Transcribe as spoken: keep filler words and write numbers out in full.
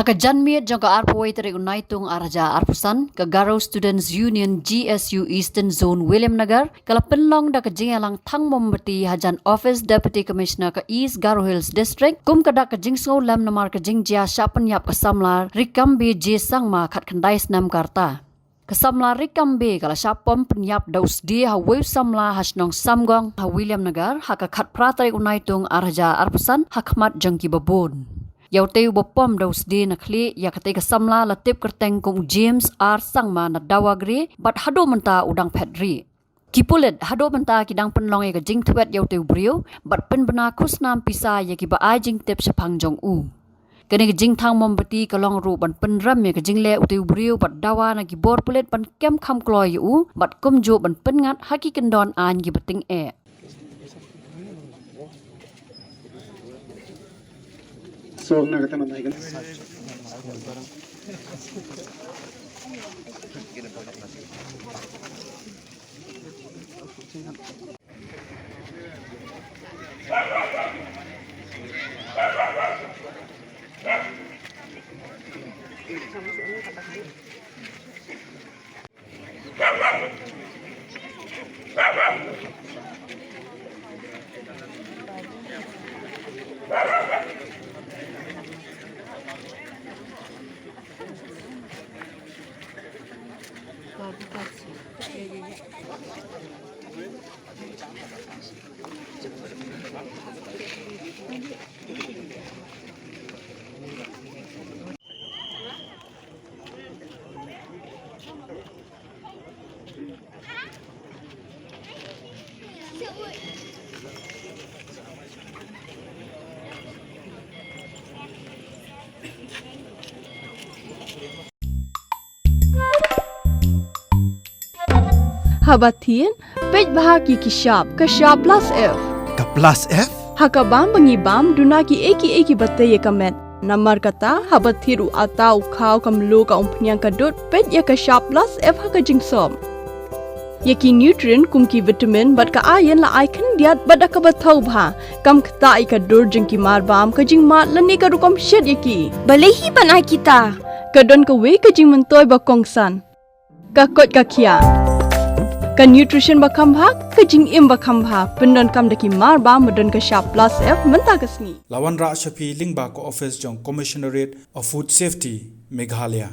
Ka janmiet jong ka arphew wei tarik u Naitung ar hajar arphew san, ka Garo Students Union G S U Eastern Zone Williamnagar, ka la pynlong da ka jingïalang thang mombati hajan Office Deputy Commissioner ka East Garo Hills District, kum ka dak ka jingsngewlem namar ka jingjia shah pynïap ka samla Rikambe J Sangma khatkhyndai snem ka rta. Ka samla Rikambe ka la shah pom pynïap da u sdie ha uwei u samla ha shnong Samgong ha Williamnagar ha ka khatphra tarik u Naitung ar hajar arphew san ha khmat jong ki babun. Ïa utei u ba pom da u sdie na khlieh ïa katei ka samla la tip kyrteng kum u James R Sangma na Dawagre bad haduh mynta u dang phet rieh. Ki pulit haduh mynta ki dang pynlong ïa ka jingthwet ïa utei u briew bad pynbna khusnam pisa ïa ki ba ai jingtip shaphang jong u. Kane ka jingthang mombati ka long ruh ban pynrem ïa ka jingleh utei u briew bad dawa na ki bor pulit ban kem kham kloi ïa u bad kumjuh ban pynngat ha ki kyndon aiñ ki ba tyngeh. Haba thied, peit bha ïa ki shap, ka shap plus F. Ka plus F? Ha ka bam ba ngi bam, duna ki ei ki ei ki ba tei ïa ka met. Namar kata, haba thied u atta u khaw ka mluh ka umphniang ka dud, peit ïa ka shap plus F ha ka jingsop. Ïa ki nutrient kum ki vitamin bad ka iron la ai khyndiat bad da kaba thaw bha. Kam ktah ïa ka dur jong ki marbam, ka jingmad lane ka rukom shet ïa ki. Balei hi ban ai kita? Ka don kawei ka jingmyntoi ba kongsan. Ka koit ka khiah. Ka nutrition ba kham bha, ka jingim ba kham bha. Pyndonkam da ki marbam ba don ka shap plus F mynta ka sngi. La wanrah sha phi lyngba ka office jong Commissionerate of Food Safety, Meghalaya.